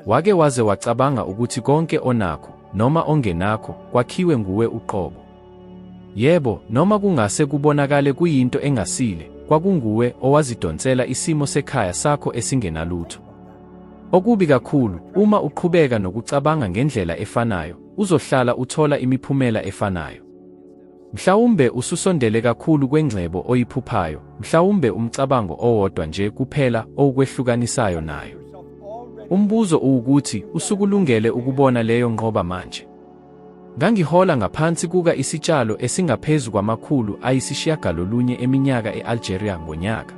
Wake waze wacabanga ukuthi konke onakho, noma ongenakho, kwakhiwe nguwe uqobo? Yebo, noma kungase kubonakale kuyinto engasile, kwakunguwe owazidonsela isimo sekhaya sakho esingenalutho. Okubi kakhulu, uma uqhubeka nokucabanga ngendlela efanayo, uzohlala uthola imiphumela efanayo. Mhlawumbe ususondele kakhulu kwengcebo oyiphuphayo, mhlawumbe umcabango owodwa nje kuphela owukwehlukanisayo nayo. Umbuzo uwukuthi, usukulungele ukubona leyo nqoba manje? Ngangihola ngaphansi kuka isitshalo esingaphezu kwama-900 eminyaka e-Algeria ngonyaka.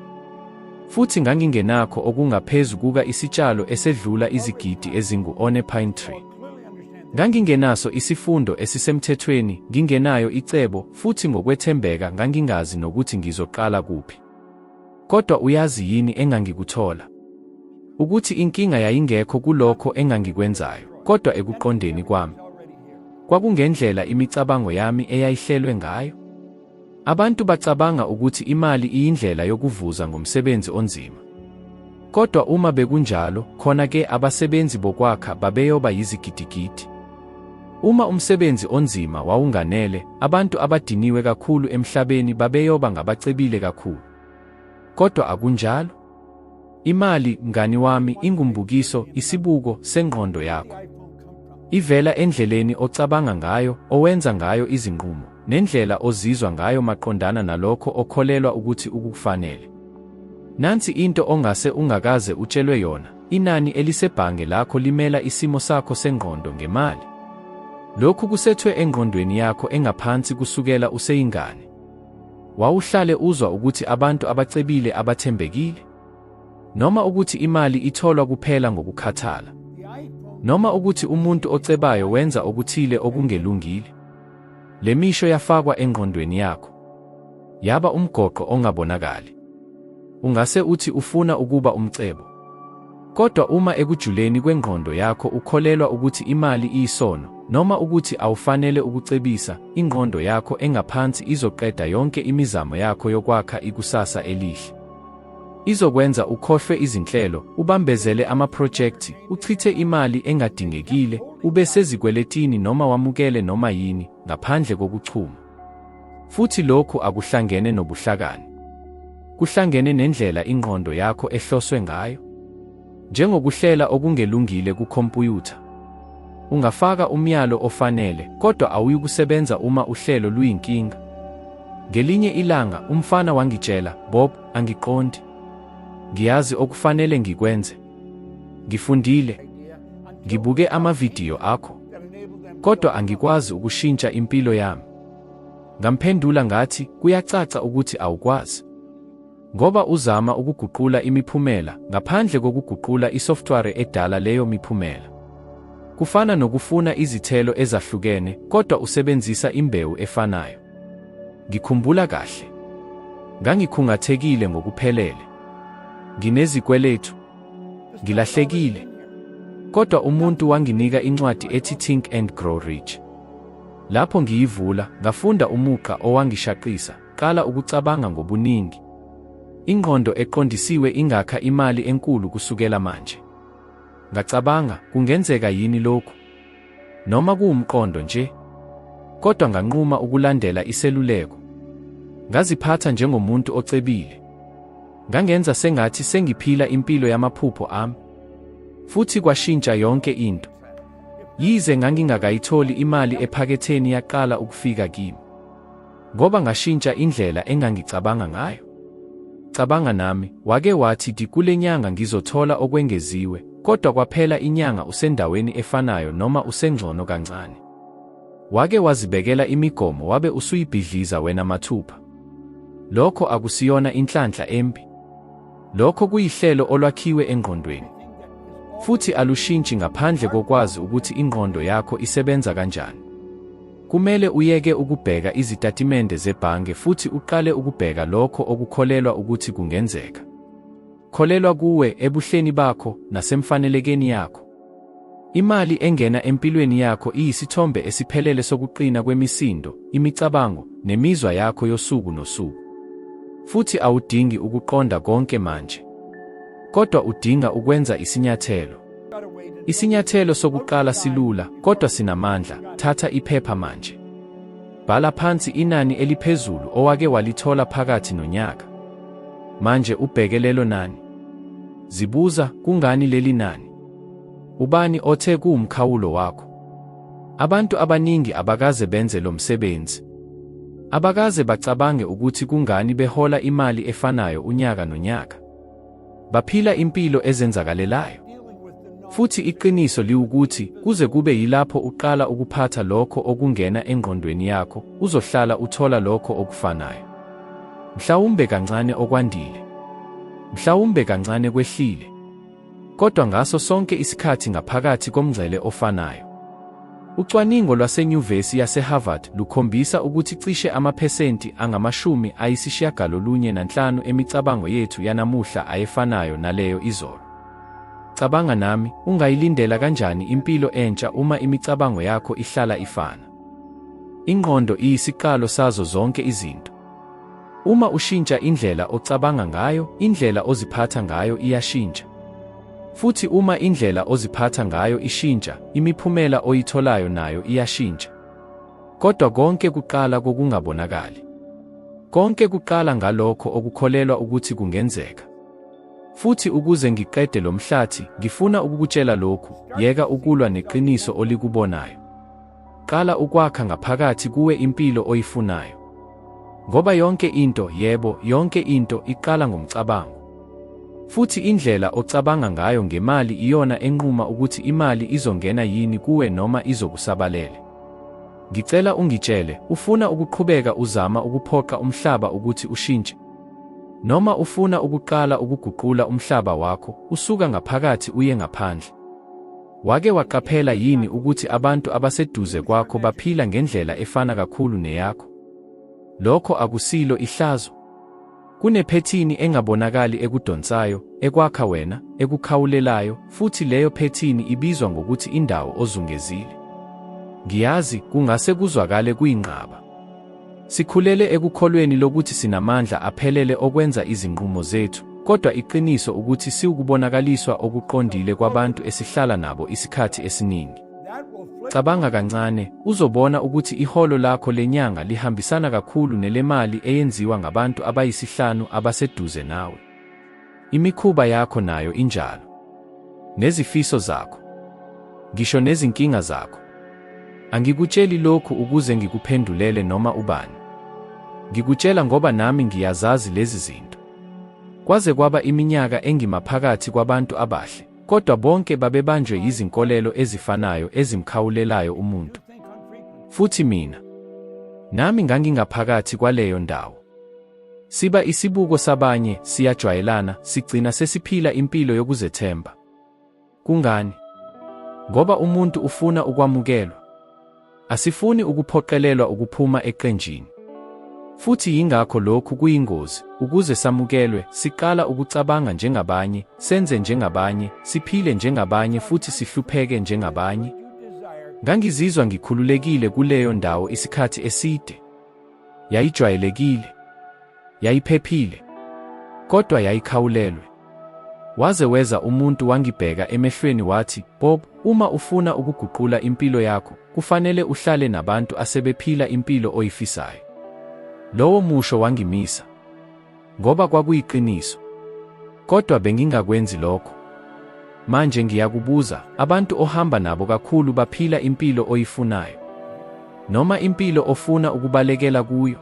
Futhi ngangingenakho okungaphezu kuka isitshalo esedlula izigidi ezingu-1.3. Ngangingenaso isifundo esisemthethweni, ngingenayo icebo, futhi ngokwethembeka ngangingazi nokuthi ngizoqala kuphi. Kodwa uyazi yini engangikuthola? Ukuthi inkinga yayingekho kulokho engangikwenzayo, kodwa ekuqondeni kwami. Kwakungendlela imicabango yami eyayihlelwe ngayo. Abantu bacabanga ukuthi imali iyindlela yokuvuza ngomsebenzi onzima. Kodwa uma bekunjalo, khona-ke abasebenzi bokwakha babeyoba yizigidigidi. Uma umsebenzi onzima wawunganele, abantu abadiniwe kakhulu emhlabeni babeyoba ngabacebile kakhulu. Kodwa akunjalo. Imali, mngani wami, ingumbukiso, isibuko, sengqondo yakho. Ivela endleleni ocabanga ngayo, owenza ngayo izinqumo, nendlela ozizwa ngayo maqondana nalokho okholelwa ukuthi ukukufanele. Nansi into ongase ungakaze utshelwe yona, inani elisebhange lakho limela isimo sakho sengqondo ngemali. Lokhu kusethwe engqondweni yakho engaphansi kusukela useyingane. Wawuhlale uzwa ukuthi abantu abacebile abathembekile? Noma ukuthi imali itholwa kuphela ngokukhathala? Noma ukuthi umuntu ocebayo wenza okuthile okungelungile? Le misho yafakwa engqondweni yakho. Yaba umgoqo ongabonakali. Ungase uthi ufuna ukuba umcebo. Kodwa uma ekujuleni kwengqondo yakho ukholelwa ukuthi imali iyisono, noma ukuthi awufanele ukucebisa, ingqondo yakho engaphansi izoqeda yonke imizamo yakho yokwakha ikusasa elihle. Izokwenza ukhohlwe izinhlelo, ubambezele amaphrojekthi, uchithe imali engadingekile, ube sezikweletini noma wamukele noma yini, ngaphandle kokuchuma. Futhi lokhu akuhlangene nobuhlakani. Kuhlangene nendlela ingqondo yakho ehloswe ngayo. Njengokuhlela okungelungile kukhompuyutha. Ungafaka umyalo ofanele, kodwa awuyukusebenza uma uhlelo luyinkinga. Ngelinye ilanga, umfana wangitshela, Bob, angiqondi. Ngiyazi okufanele ngikwenze. Ngifundile. Ngibuke amavidiyo akho. Kodwa angikwazi ukushintsha impilo yami. Ngamphendula ngathi, kuyacaca ukuthi awukwazi. Ngoba uzama ukuguqula imiphumela ngaphandle kokuguqula isoftware edala leyo miphumela. Kufana nokufuna izithelo ezahlukene kodwa usebenzisa imbewu efanayo. Ngikhumbula kahle. Ngangikhungathekile ngokuphelele. Nginezikweletu. Ngilahlekile. Kodwa umuntu wanginika incwadi ethi Think and Grow Rich. Lapho ngiyivula, ngafunda umugqa owangishaqisa, qala ukucabanga ngobuningi. Ingqondo eqondisiwe ingakha imali enkulu kusukela manje. Ngacabanga, kungenzeka yini lokhu? Noma kuwumqondo nje? Kodwa nganquma ukulandela iseluleko. Ngaziphatha njengomuntu ocebile. Ngangenza sengathi sengiphila impilo yamaphupho ami. Futhi kwashintsha yonke into. Yize ngangingakayitholi imali ephaketheni yaqala ukufika kimi. Ngoba ngashintsha indlela engangicabanga ngayo. Cabanga nami, wake wathi di kule nyanga ngizothola okwengeziwe, kodwa kwaphela inyanga usendaweni efanayo noma usengcono kancane. Wake wazibekela imigomo wabe usuyibhidliza wena mathupha. Lokho akusiyona inhlanhla embi. Lokho kuyihlelo olwakhiwe engqondweni. Futhi alushintshi ngaphandle kokwazi ukuthi ingqondo yakho isebenza kanjani. Kumele uyeke ukubheka izitatimende zebhange futhi uqale ukubheka lokho okukholelwa ukuthi kungenzeka. Kholelwa kuwe, ebuhleni bakho, nasemfanelekeni yakho. Imali engena empilweni yakho iyisithombe esiphelele sokuqina kwemisindo, imicabango, nemizwa yakho yosuku nosuku. Futhi awudingi ukuqonda konke manje. Kodwa udinga ukwenza isinyathelo. Isinyathelo sokuqala silula, kodwa sinamandla, thatha iphepha manje. Bhala phansi inani eliphezulu owake walithola phakathi nonyaka. Manje ubheke lelo nani. Zibuza, kungani leli nani? Ubani othe kuwumkhawulo wakho? Abantu abaningi abakaze benze lo msebenzi. Abakaze bacabange ukuthi kungani behola imali efanayo unyaka nonyaka. Baphila impilo ezenzakalelayo. Futhi iqiniso liwukuthi, kuze kube yilapho uqala ukuphatha lokho okungena engqondweni yakho, uzohlala uthola lokho okufanayo. Mhlawumbe kancane okwandile. Mhlawumbe kancane kwehlile. Kodwa ngaso sonke isikhathi ngaphakathi komngcele ofanayo. Ucwaningo lwaseNyuvesi yaseHarvard lukhombisa ukuthi cishe amaphesenti angama-95 emicabango yethu yanamuhla ayefanayo naleyo izolo. Cabanga nami, ungayilindela kanjani impilo entsha uma imicabango yakho ihlala ifana? Ingqondo iyisiqalo sazo zonke izinto. Uma ushintsha indlela ocabanga ngayo, indlela oziphatha ngayo iyashintsha. Futhi uma indlela oziphatha ngayo ishintsha, imiphumela oyitholayo nayo iyashintsha. Kodwa konke kuqala kokungabonakali. Konke kuqala ngalokho okukholelwa ukuthi kungenzeka. Futhi ukuze ngiqede lo mhlathi, ngifuna ukukutshela lokhu, yeka ukulwa neqiniso olikubonayo. Qala ukwakha ngaphakathi kuwe impilo oyifunayo. Ngoba yonke into, yebo, yonke into, iqala ngomcabango. Futhi indlela ocabanga ngayo ngemali iyona enquma ukuthi imali izongena yini kuwe noma izokusabalele. Ngicela ungitshele, ufuna ukuqhubeka uzama ukuphoqa umhlaba ukuthi ushintshe? Noma ufuna ukuqala ukuguqula umhlaba wakho, usuka ngaphakathi uye ngaphandle? Wake waqaphela yini ukuthi abantu abaseduze kwakho baphila ngendlela efana kakhulu neyakho? Lokho akusilo ihlazo? Kunephethini engabonakali ekudonsayo, ekwakha wena, ekukhawulelayo, futhi leyo phethini ibizwa ngokuthi indawo ozungezile. Ngiyazi, kungase kuzwakale kuyinqaba. Sikhulele ekukholweni lokuthi sinamandla aphelele okwenza izinqumo zethu, kodwa iqiniso ukuthi siwukubonakaliswa okuqondile kwabantu esihlala nabo isikhathi esiningi. Cabanga kancane, uzobona ukuthi iholo lakho lenyanga lihambisana kakhulu nelemali eyenziwa ngabantu abayisihlanu abaseduze nawe. Imikhuba yakho nayo injalo. Nezifiso zakho. Ngisho nezinkinga zakho. Angikutsheli lokhu ukuze ngikuphendulele noma ubani. Ngikutshela ngoba nami ngiyazazi lezi zinto. Kwaze kwaba iminyaka engimaphakathi kwabantu abahle, kodwa bonke babebanjwe yizinkolelo ezifanayo ezimkhawulelayo umuntu. Futhi mina, nami ngangingaphakathi kwaleyo ndawo. Siba isibuko sabanye, siyajwayelana, sigcina sesiphila impilo yokuzethemba. Kungani? Ngoba umuntu ufuna ukwamukelwa. Asifuni ukuphoqelelwa ukuphuma eqenjini. Futhi yingakho lokhu kuyingozi, ukuze samukelwe, siqala ukucabanga njengabanye, senze njengabanye, siphile njengabanye futhi sihlupheke njengabanye. Ngangizizwa ngikhululekile kuleyo ndawo isikhathi eside. Yayijwayelekile. Yayiphephile. Kodwa yayikhawulelwe. Waze weza umuntu wangibheka emehlweni wathi, Bob, uma ufuna ukuguqula impilo yakho, kufanele uhlale nabantu asebephila impilo oyifisayo. Lowo musho wangimisa. Ngoba kwakuyiqiniso. Kodwa bengingakwenzi lokho. Manje ngiyakubuza, abantu ohamba nabo kakhulu baphila impilo oyifunayo? Noma impilo ofuna ukubalekela kuyo?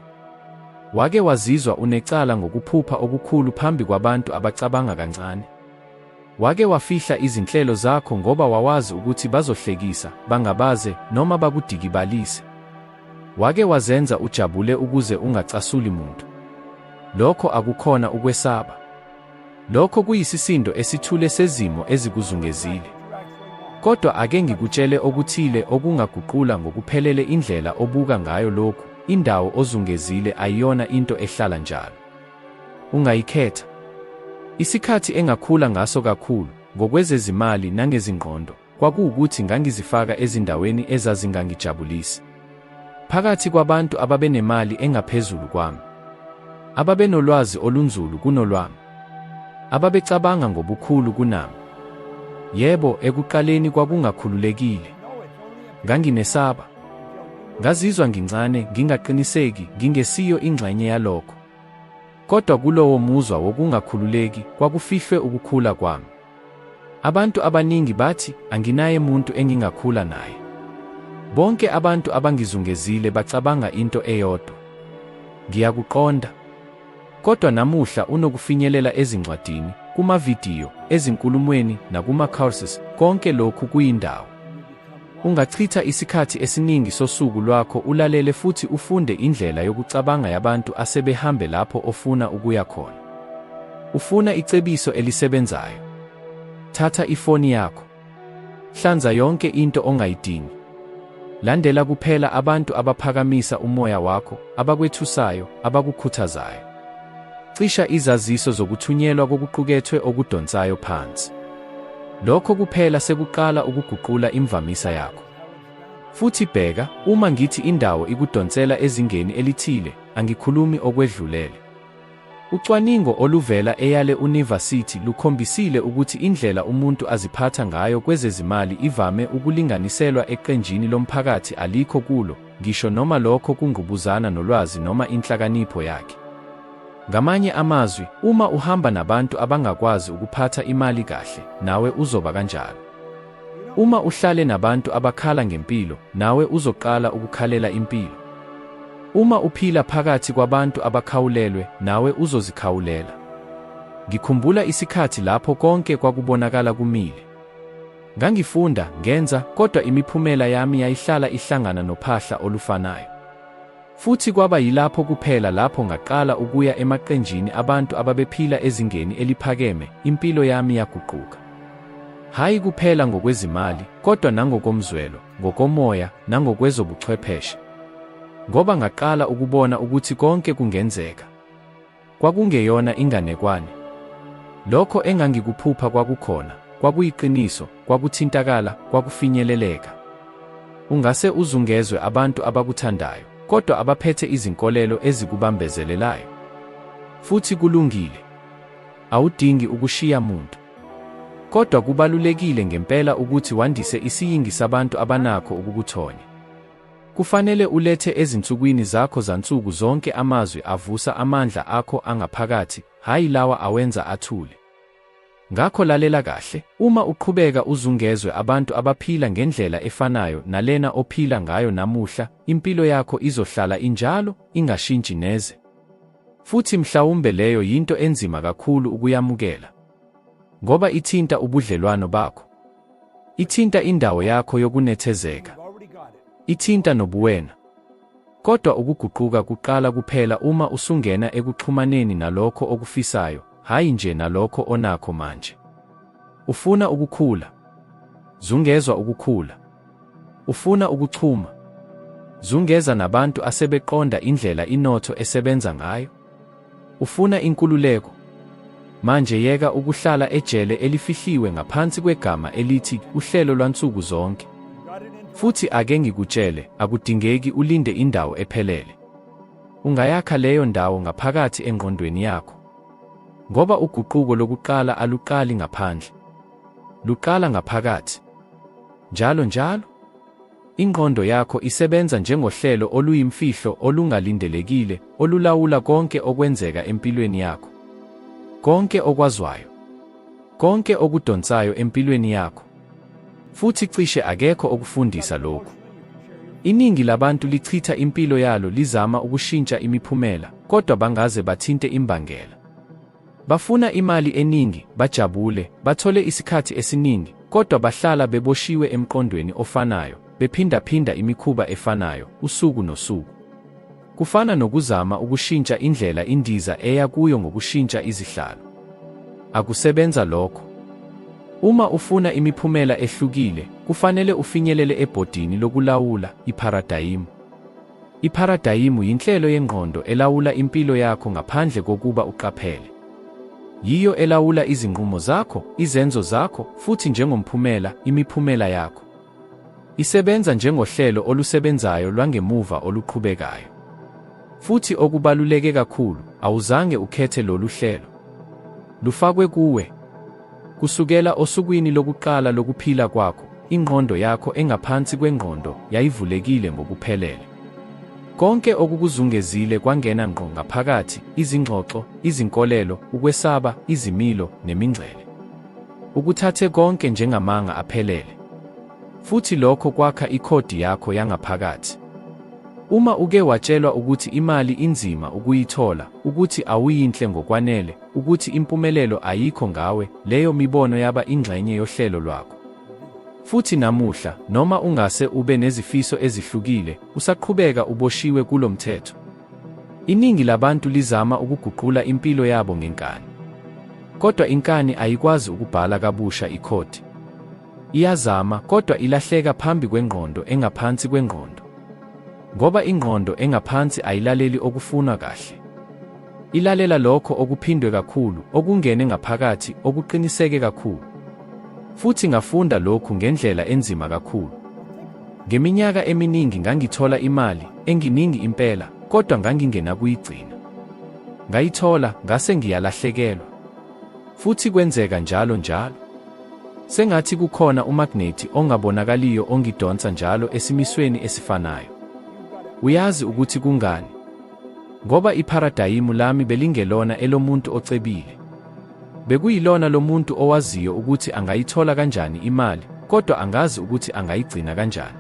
Wake wazizwa unecala ngokuphupha okukhulu phambi kwabantu abacabanga kancane? Wake wafihla izinhlelo zakho ngoba wawazi ukuthi bazohlekisa, bangabaze, noma bakudikibalise? Wake wazenza ujabule ukuze ungacasuli muntu? Lokho akukhona ukwesaba. Lokho kuyisisindo esithule sezimo ezikuzungezile. Kodwa ake ngikutshele okuthile okungaguqula ngokuphelele indlela obuka ngayo lokhu, indawo ozungezile ayiyona into ehlala njalo. Ungayikhetha. Isikhathi engakhula ngaso kakhulu, ngokwezezimali nangezingqondo, kwakuwukuthi ngangizifaka ezindaweni ezazingangijabulisi. Phakathi kwabantu ababenemali engaphezulu kwami. Ababenolwazi olunzulu kunolwami. Ababecabanga ngobukhulu kunami. Yebo, ekuqaleni kwakungakhululekile. Nganginesaba. Ngazizwa ngincane, ngingaqiniseki, ngingesiyo ingxenye yalokho. Kodwa kulowo muzwa wokungakhululeki kwakufihlwe ukukhula kwami. Abantu abaningi bathi anginaye muntu engingakhula naye. Bonke abantu abangizungezile bacabanga into eyodwa. Ngiyakuqonda. Kodwa namuhla unokufinyelela ezincwadini, kumavidiyo, ezinkulumweni nakuma-courses, konke lokhu kuyindawo. Ungachitha isikhathi esiningi sosuku lwakho ulalele futhi ufunde indlela yokucabanga yabantu asebehambe lapho ofuna ukuya khona. Ufuna icebiso elisebenzayo? Thatha ifoni yakho. Hlanza yonke into ongayidingi. Landela kuphela abantu abaphakamisa umoya wakho, abakwethusayo, abakukhuthazayo. Cisha izaziso zokuthunyelwa kokuqukethwe okudonsayo phansi. Lokho kuphela sekuqala ukuguqula imvamisa yakho. Futhi bheka, uma ngithi indawo ikudonsela ezingeni elithile, angikhulumi okwedlulele. Ucwaningo oluvela eYale Univasithi lukhombisile ukuthi indlela umuntu aziphatha ngayo kwezezimali ivame ukulinganiselwa eqenjini lomphakathi alikho kulo, ngisho noma lokho kungqubuzana nolwazi noma inhlakanipho yakhe. Ngamanye amazwi, uma uhamba nabantu abangakwazi ukuphatha imali kahle, nawe uzoba kanjalo. Uma uhlale nabantu abakhala ngempilo, nawe uzoqala ukukhalela impilo. Uma uphila phakathi kwabantu abakhawulelwe, nawe uzozikhawulela. Ngikhumbula isikhathi lapho konke kwakubonakala kumile. Ngangifunda, ngenza, kodwa imiphumela yami yayihlala ihlangana nophahla olufanayo. Futhi kwaba yilapho kuphela lapho ngaqala ukuya emaqenjini abantu ababephila ezingeni eliphakeme, impilo yami yaguquka. Hhayi kuphela ngokwezimali, kodwa nangokomzwelo, ngokomoya, nangokwezobuchwepheshe. Ngoba ngaqala ukubona ukuthi konke kungenzeka. Kwakungeyona inganekwane. Lokho engangikuphupha kwakukhona, kwakuyiqiniso, kwakuthintakala, kwakufinyeleleka. Ungase uzungezwe abantu abakuthandayo, kodwa abaphethe izinkolelo ezikubambezelelayo. Futhi kulungile. Awudingi ukushiya muntu. Kodwa kubalulekile ngempela ukuthi wandise isiyingi sabantu abanakho ukukuthonya. Kufanele ulethe ezinsukwini zakho zansuku zonke amazwi avusa amandla akho angaphakathi, hhayi lawa awenza athule. Ngakho lalela kahle, uma uqhubeka uzungezwe abantu abaphila ngendlela efanayo nalena ophila ngayo namuhla, impilo yakho izohlala injalo, ingashintshi neze. Futhi mhlawumbe leyo yinto enzima kakhulu ukuyamukela. Ngoba ithinta ubudlelwano bakho. Ithinta indawo yakho yokunethezeka. Ithinta nobuwena. Kodwa ukuguquka kuqala kuphela uma usungena ekuxhumaneni nalokho okufisayo, hhayi nje nalokho onakho manje. Ufuna ukukhula? Zungezwa ukukhula. Ufuna ukuchuma? Zungeza nabantu asebeqonda indlela inotho esebenza ngayo. Ufuna inkululeko? Manje yeka ukuhlala ejele elifihliwe ngaphansi kwegama elithi uhlelo lwansuku zonke. Futhi ake ngikutshele, akudingeki ulinde indawo ephelele. Ungayakha leyo ndawo ngaphakathi engqondweni yakho. Ngoba uguquko lokuqala aluqali ngaphandle. Luqala ngaphakathi. Njalo njalo. Ingqondo yakho isebenza njengohlelo oluyimfihlo olungalindelekile olulawula konke okwenzeka empilweni yakho. Konke okwazwayo. Konke okudonsayo empilweni yakho. Futhi cishe akekho okufundisa lokhu. Iningi labantu lichitha impilo yalo lizama ukushintsha imiphumela, kodwa bangaze bathinte imbangela. Bafuna imali eningi, bajabule, bathole isikhathi esiningi, kodwa bahlala beboshiwe emqondweni ofanayo, bephindaphinda imikhuba efanayo, usuku nosuku. Kufana nokuzama ukushintsha indlela indiza eya kuyo ngokushintsha izihlalo. Akusebenza lokho. Uma ufuna imiphumela ehlukile, kufanele ufinyelele ebhodini lokulawula, ipharadayimu. Ipharadayimu yinhlelo yengqondo elawula impilo yakho ngaphandle kokuba uqaphele. Yiyo elawula izinqumo zakho, izenzo zakho, futhi njengomphumela, imiphumela yakho. Isebenza njengohlelo olusebenzayo lwangemuva oluqhubekayo. Futhi okubaluleke kakhulu, awuzange ukhethe lolu hlelo. Lufakwe kuwe. Kusukela osukwini lokuqala lokuphila kwakho, ingqondo yakho engaphansi kwengqondo yayivulekile ngokuphelele. Konke okukuzungezile kwangena ngqo ngaphakathi, izingxoxo, izinkolelo, ukwesaba, izimilo, nemingcele. Ukuthathe konke njengamanga aphelele. Futhi lokho kwakha ikhodi yakho yangaphakathi. Uma uke watshelwa ukuthi imali inzima ukuyithola, ukuthi awuyinhle ngokwanele, ukuthi impumelelo ayikho ngawe, leyo mibono yaba ingxenye yohlelo lwakho. Futhi namuhla, noma ungase ube nezifiso ezihlukile, usaqhubeka uboshiwe kulo mthetho. Iningi labantu lizama ukuguqula impilo yabo ngenkani. Kodwa inkani ayikwazi ukubhala kabusha ikhodi. Iyazama, kodwa ilahleka phambi kwengqondo engaphansi kwengqondo. Ngoba ingqondo engaphansi ayilaleli okufunwa kahle. Ilalela lokho okuphindwe kakhulu, okungene ngaphakathi, okuqiniseke kakhulu. Futhi ngafunda lokhu ngendlela enzima kakhulu. Ngeminyaka eminingi ngangithola imali, enginingi impela, kodwa ngangingenakuyigcina. Ngayithola, ngase ngiyalahlekelwa. Futhi kwenzeka njalo njalo. Sengathi kukhona umagnethi ongabonakaliyo ongidonsa njalo esimisweni esifanayo. Uyazi ukuthi kungani? Ngoba ipharadayimu lami belingelona elomuntu ocebile. Bekuyilona lomuntu owaziyo ukuthi angayithola kanjani imali, kodwa angazi ukuthi angayigcina kanjani.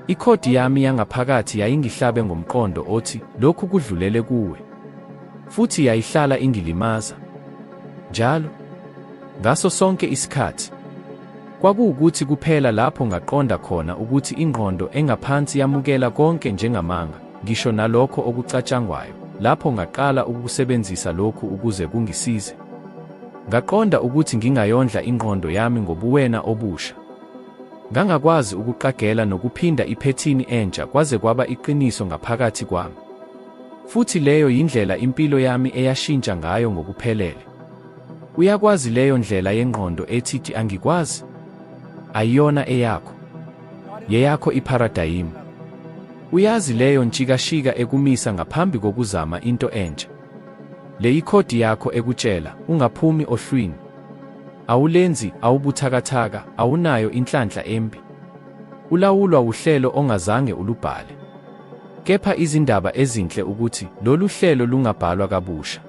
Ikhodi yami yangaphakathi yayingihlabe ngomqondo othi lokhu kudlulele kuwe. Futhi yayihlala ingilimaza. Njalo. Ngaso sonke isikhathi. Kwakuwukuthi kuphela lapho ngaqonda khona ukuthi ingqondo engaphansi yamukela konke njengamanga, ngisho nalokho okucatshangwayo, lapho ngaqala ukukusebenzisa lokhu ukuze kungisize. Ngaqonda ukuthi ngingayondla ingqondo yami ngobuwena obusha. Ngangakwazi ukuqagela nokuphinda iphethini entsha kwaze kwaba iqiniso ngaphakathi kwami. Futhi leyo yindlela impilo yami eyashintsha ngayo ngokuphelele. Uyakwazi leyo ndlela yengqondo ethi angikwazi? Ayiyona eyakho. Yeyakho ipharadayimu. Uyazi leyo ntshikashika ekumisa ngaphambi kokuzama into entsha. Le yikhodi yakho ekutshela, ungaphumi ohlwini. Awulenzi, awubuthakathaka, awunayo inhlanhla embi. Ulawulwa wuhlelo ongazange ulubhale. Kepha izindaba ezinhle ukuthi lolu hlelo lungabhalwa kabusha.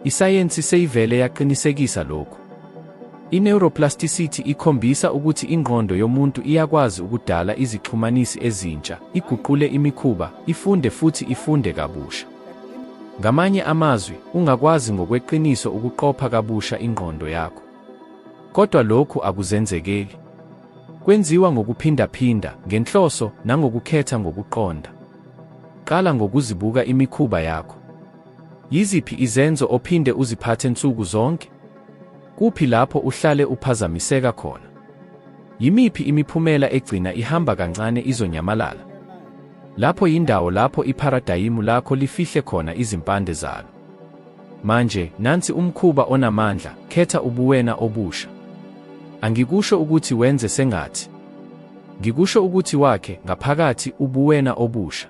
Isayensi seyivele yaqinisekisa lokhu. I-neuroplasticity ikhombisa ukuthi ingqondo yomuntu iyakwazi ukudala izixhumanisi ezintsha, iguqule imikhuba, ifunde futhi ifunde kabusha. Ngamanye amazwi, ungakwazi ngokweqiniso ukuqopha kabusha ingqondo yakho. Kodwa lokhu akuzenzekeli. Kwenziwa ngokuphindaphinda, ngenhloso, nangokukhetha ngokuqonda. Qala ngokuzibuka imikhuba yakho. Yiziphi izenzo ophinde uziphathe nsuku zonke? Kuphi lapho uhlale uphazamiseka khona? Yimiphi imiphumela egcina ihamba kancane izonyamalala? Lapho yindawo lapho ipharadayimu lakho lifihle khona izimpande zalo. Manje, nansi umkhuba onamandla, khetha ubuwena obusha. Angikusho ukuthi wenze sengathi. Ngikusho ukuthi wakhe, ngaphakathi, ubuwena obusha.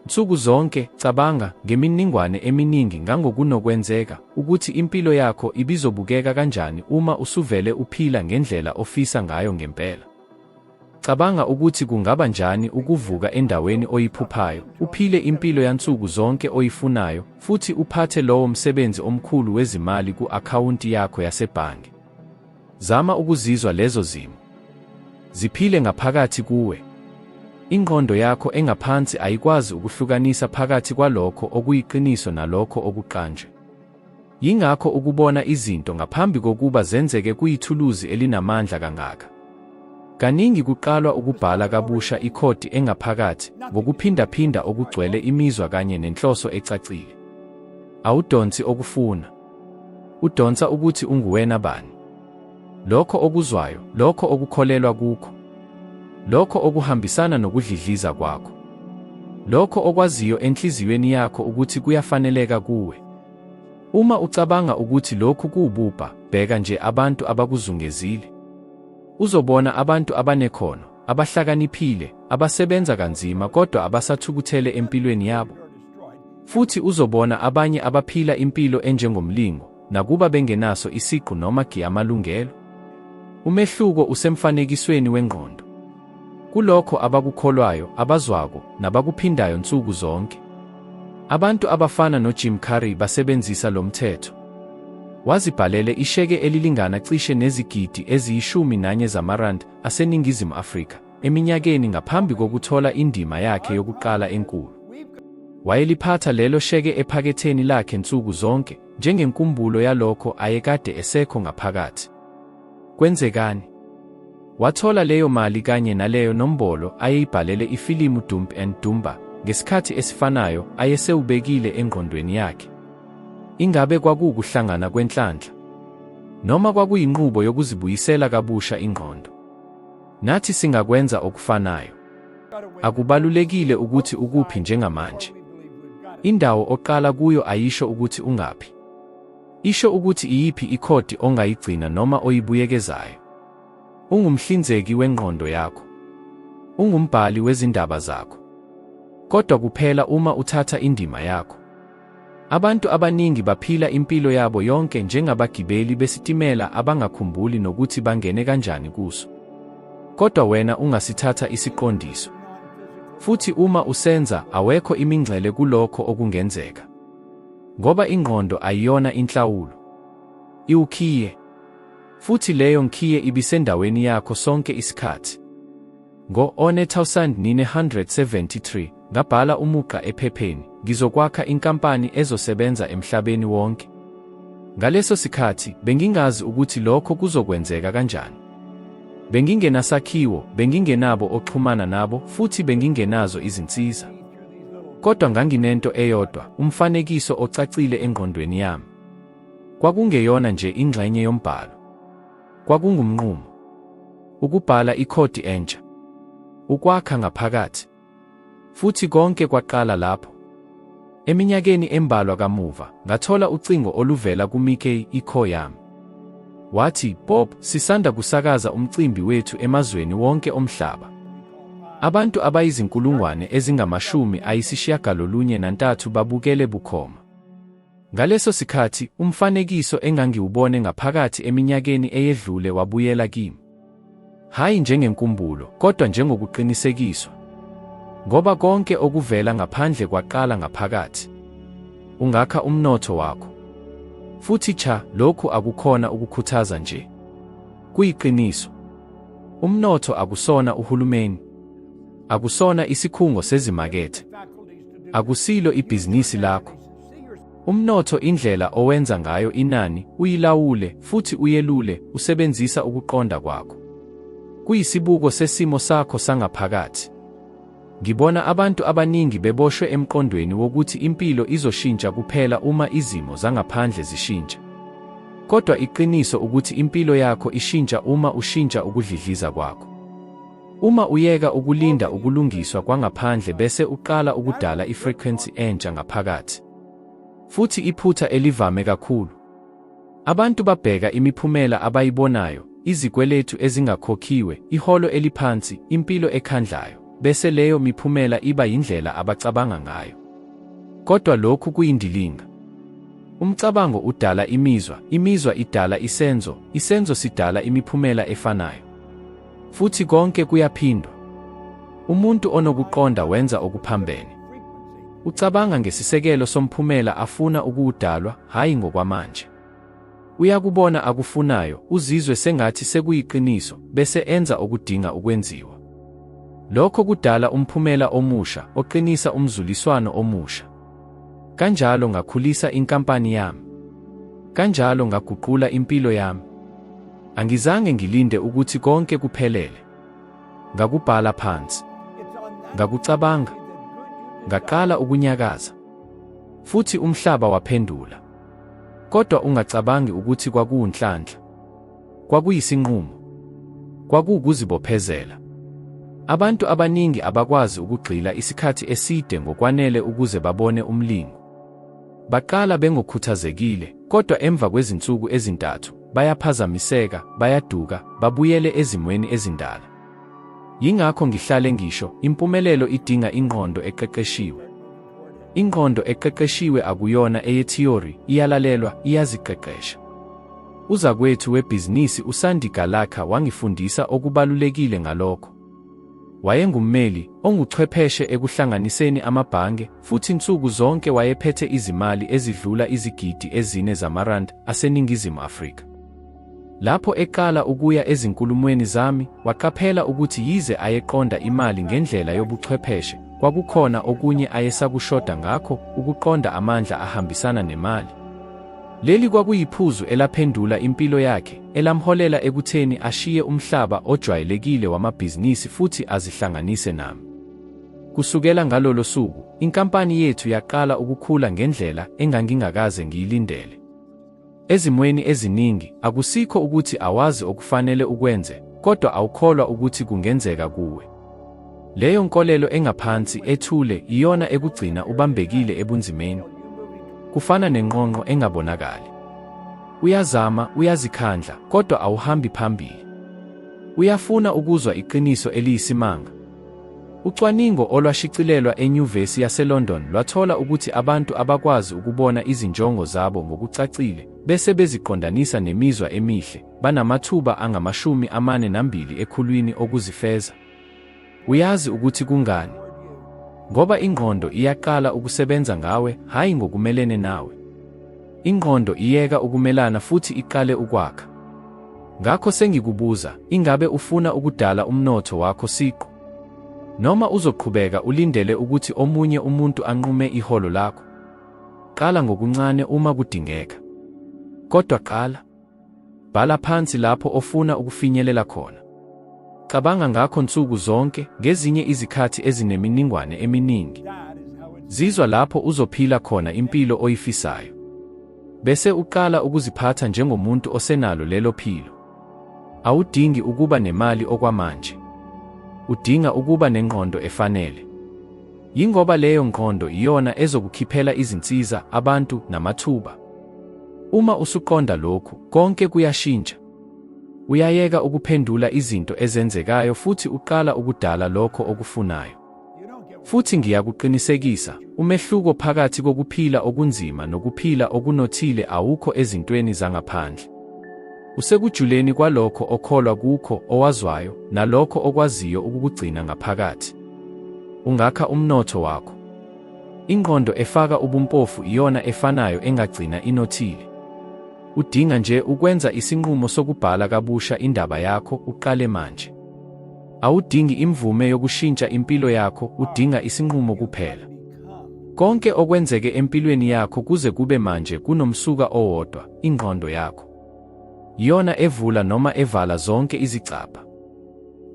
Nsuku zonke, cabanga, ngemininingwane eminingi ngangokunokwenzeka, ukuthi impilo yakho ibizobukeka kanjani uma usuvele uphila ngendlela ofisa ngayo ngempela. Cabanga ukuthi kungaba njani ukuvuka endaweni oyiphuphayo, uphile impilo yansuku zonke oyifunayo, futhi uphathe lowo msebenzi omkhulu wezimali ku-akhawunti yakho yasebhange. Zama ukuzizwa lezo zimo. Ziphile ngaphakathi kuwe. Ingqondo yakho engaphansi ayikwazi ukuhlukanisa phakathi kwalokho okuyiqiniso nalokho okuqanjwe. Yingakho ukubona izinto ngaphambi kokuba zenzeke kuyithuluzi elinamandla kangaka. Kaningi kuqalwa ukubhala kabusha ikhodi engaphakathi ngokuphindaphinda okugcwele imizwa kanye nenhloso ecacile. Awudonsi okufuna. Udonsa ukuthi unguwena bani. Lokho okuzwayo, lokho okukholelwa kukho. Lokho okuhambisana nokudlidliza kwakho. Lokho okwaziyo enhliziyweni yakho ukuthi kuyafaneleka kuwe. Uma ucabanga ukuthi lokhu kuwububha, bheka nje abantu abakuzungezile. Uzobona abantu abanekhono, abahlakaniphile, abasebenza kanzima kodwa abasathukuthele empilweni yabo. Futhi uzobona abanye abaphila impilo enjengomlingo, nakuba bengenaso isiqu noma giamalungelo? Umehluko usemfanekisweni wengqondo. Kulokho abakukholwayo, abazwako, nabakuphindayo nsuku zonke. Abantu abafana noJim Carrey basebenzisa lo mthetho. Wazibhalele isheke elilingana cishe nezigidi eziyishumi nanye zamarand aseNingizimu Afrika eminyakeni ngaphambi kokuthola indima yakhe yokuqala enkulu. Wayeliphatha lelo sheke ephaketheni lakhe nsuku zonke njengenkumbulo yalokho ayekade esekho ngaphakathi. Kwenzekani? Wathola leyo mali kanye naleyo nombolo ayeyibhalele ifilimu Dumb and Dumber ngesikhathi esifanayo ayesewubekile engqondweni yakhe. Ingabe kwakuwukuhlangana kwenhlanhla? Noma kwakuyinqubo yokuzibuyisela kabusha ingqondo? Nathi singakwenza okufanayo. Akubalulekile ukuthi ukuphi njengamanje. Indawo oqala kuyo ayisho ukuthi ungaphi. Isho ukuthi iyiphi ikhodi ongayigcina noma oyibuyekezayo. Ungumhlinzeki wengqondo yakho. Ungumbhali wezindaba zakho. Kodwa kuphela uma uthatha indima yakho. Abantu abaningi baphila impilo yabo yonke njengabagibeli besitimela abangakhumbuli nokuthi bangene kanjani kuso. Kodwa wena ungasithatha isiqondiso. Futhi uma usenza, awekho imingcele kulokho okungenzeka. Ngoba ingqondo ayiyona inhlawulo. Iwukhiye. Futhi leyo nkhiye ibisendaweni yakho sonke isikhathi. Ngo-1973, ngabhala umugqa ephepheni, ngizokwakha inkampani ezosebenza emhlabeni wonke. Ngaleso sikhathi, bengingazi ukuthi lokho kuzokwenzeka kanjani. Bengingenasakhiwo, bengingenabo oxhumana nabo futhi bengingenazo izinsiza. Kodwa nganginento eyodwa, umfanekiso ocacile engqondweni yami. Kwakungeyona nje ingxenye yombhalo. Kwakungumnqumo. Ukubhala ikhodi entsha. Ukwakha ngaphakathi. Futhi konke kwaqala lapho. Eminyakeni embalwa kamuva, ngathola ucingo oluvela kuMickey, ikho yami. Wathi, Bob, sisanda kusakaza umcimbi wethu emazweni wonke omhlaba. Abantu abayizinkulungwane ezingamashumi ayisishiyagalolunye nantathu babukele bukhoma. Ngaleso sikhathi, umfanekiso engangiwubone ngaphakathi eminyakeni eyedlule wabuyela kimi. Hhayi njengenkumbulo, kodwa njengokuqinisekiswa. Ngoba konke okuvela ngaphandle kwaqala ngaphakathi. Ungakha umnotho wakho. Futhi cha, lokhu akukhona ukukhuthaza nje. Kuyiqiniso. Umnotho akusona uhulumeni. Akusona isikhungo sezimakethe. Akusilo ibhizinisi lakho. Umnotho indlela owenza ngayo inani, uyilawule, futhi uyelule, usebenzisa ukuqonda kwakho. Kuyisibuko sesimo sakho sangaphakathi. Ngibona abantu abaningi beboshwe emqondweni wokuthi impilo izoshintsha kuphela uma izimo zangaphandle zishintsha. Kodwa iqiniso ukuthi impilo yakho ishintsha uma ushintsha ukudlidliza kwakho. Uma uyeka ukulinda ukulungiswa kwangaphandle bese uqala ukudala i-frequency entsha ngaphakathi. Futhi iphutha elivame kakhulu. Abantu babheka imiphumela abayibonayo, izikweletu ezingakhokhiwe, iholo eliphansi, impilo ekhandlayo, bese leyo miphumela iba yindlela abacabanga ngayo. Kodwa lokhu kuyindilinga. Umcabango udala imizwa, imizwa idala isenzo, isenzo sidala imiphumela efanayo. Futhi konke kuyaphindwa. Umuntu onokuqonda wenza okuphambene. Ucabanga ngesisekelo somphumela afuna ukuwudalwa, hhayi ngokwamanje. Uyakubona akufunayo, uzizwe sengathi sekuyiqiniso, bese enza okudinga ukwenziwa. Lokho kudala umphumela omusha, oqinisa umzuliswano omusha. Kanjalo ngakhulisa inkampani yami. Kanjalo ngaguqula impilo yami. Angizange ngilinde ukuthi konke kuphelele. Ngakubhala phansi. Ngakucabanga. Ngaqala ukunyakaza. Futhi umhlaba waphendula. Kodwa ungacabangi ukuthi kwakuwunhlanhla. Kwakuyisinqumo. Kwakuwukuzibophezela. Abantu abaningi abakwazi ukugxila isikhathi eside ngokwanele ukuze babone umlingo. Baqala bengokhuthazekile, kodwa emva kwezinsuku ezintathu, bayaphazamiseka, bayaduka, babuyele ezimweni ezindala. Yingakho ngihlale ngisho, impumelelo idinga ingqondo eqeqeshiwe. Ingqondo eqeqeshiwe akuyona eyethiyori, iyalalelwa, iyaziqeqesha. Uzakwethu webhizinisi uSandy Gallagher wangifundisa okubalulekile ngalokho. Wayengummeli, onguchwepheshe ekuhlanganiseni amabhange, futhi nsuku zonke wayephethe izimali ezidlula izigidi ezine zamaRand aseNingizimu Afrika. Lapho eqala ukuya ezinkulumweni zami, waqaphela ukuthi yize ayeqonda imali ngendlela yobuchwepheshe, kwakukhona okunye ayesakushoda ngakho, ukuqonda amandla ahambisana nemali. Leli kwakuyiphuzu elaphendula impilo yakhe, elamholela ekutheni ashiye umhlaba ojwayelekile wamabhizinisi futhi azihlanganise nami. Kusukela ngalolo suku, inkampani yethu yaqala ukukhula ngendlela engangingakaze ngiyilindele. Ezimweni eziningi, akusikho ukuthi awazi okufanele ukwenze, kodwa awukholwa ukuthi kungenzeka kuwe. Leyo nkolelo engaphansi, ethule, iyona ekugcina ubambekile ebunzimeni. Kufana nenqonqo engabonakali. Uyazama, uyazikhandla, kodwa awuhambi phambili. Uyafuna ukuzwa iqiniso eliyisimanga? Ucwaningo olwashicilelwa eNyuvesi yaseLondon lwathola ukuthi abantu abakwazi ukubona izinjongo zabo ngokucacile bese beziqondanisa nemizwa emihle banamathuba angama-42 ekhulwini okuzifeza. Uyazi ukuthi kungani? Ngoba ingqondo iyaqala ukusebenza ngawe, hhayi ngokumelene nawe. Ingqondo iyeka ukumelana futhi iqale ukwakha. Ngakho sengikubuza, ingabe ufuna ukudala umnotho wakho siqu? Noma uzoqhubeka ulindele ukuthi omunye umuntu anqume iholo lakho? Qala ngokuncane uma kudingeka. Kodwa qala. Bhala phansi lapho ofuna ukufinyelela khona. Cabanga ngakho nsuku zonke, ngezinye izikhathi ezineminingwane eminingi. Zizwa lapho uzophila khona impilo oyifisayo. Bese uqala ukuziphatha njengomuntu osenalo lelo philo. Awudingi ukuba nemali okwamanje. Udinga ukuba nengqondo efanele. Yingoba leyo ngqondo iyona ezokukhiphela izinsiza, abantu, namathuba. Uma usuqonda lokhu, konke kuyashintsha. Uyayeka ukuphendula izinto ezenzekayo futhi uqala ukudala lokho okufunayo. Futhi ngiyakuqinisekisa, umehluko phakathi kokuphila okunzima nokuphila okunothile awukho ezintweni zangaphandle. Usekujuleni kwalokho okholwa kukho, owazwayo, nalokho okwaziyo ukukugcina ngaphakathi. Ungakha umnotho wakho. Ingqondo efaka ubumpofu iyona efanayo engagcina inothile. Udinga nje ukwenza isinqumo sokubhala kabusha indaba yakho, uqale manje. Awudingi imvume yokushintsha impilo yakho, udinga isinqumo kuphela. Konke okwenzeke empilweni yakho kuze kube manje kunomsuka owodwa, ingqondo yakho. Iyona evula noma evala zonke izicabha.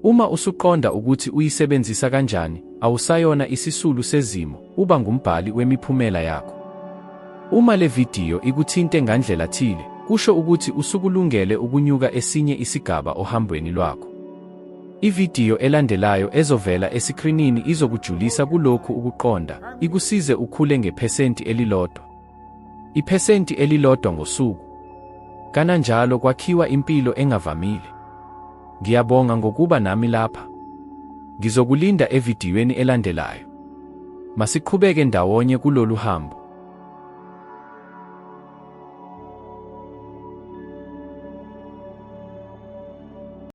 Uma usuqonda ukuthi uyisebenzisa kanjani, awusayona isisulu sezimo, uba ngumbhali wemiphumela yakho. Uma le vidiyo ikuthinte ngandlela thile, kusho ukuthi usukulungele ukunyuka esinye isigaba ohambweni lwakho. Ividiyo elandelayo ezovela esikrinini izokujulisa kulokhu ukuqonda, ikusize ukhule ngephesenti elilodwa. Iphesenti elilodwa ngosuku. Kananjalo kwakhiwa impilo engavamile. Ngiyabonga ngokuba nami lapha. Ngizokulinda evidiyweni elandelayo. Masiqhubeke ndawonye kulolu hambo.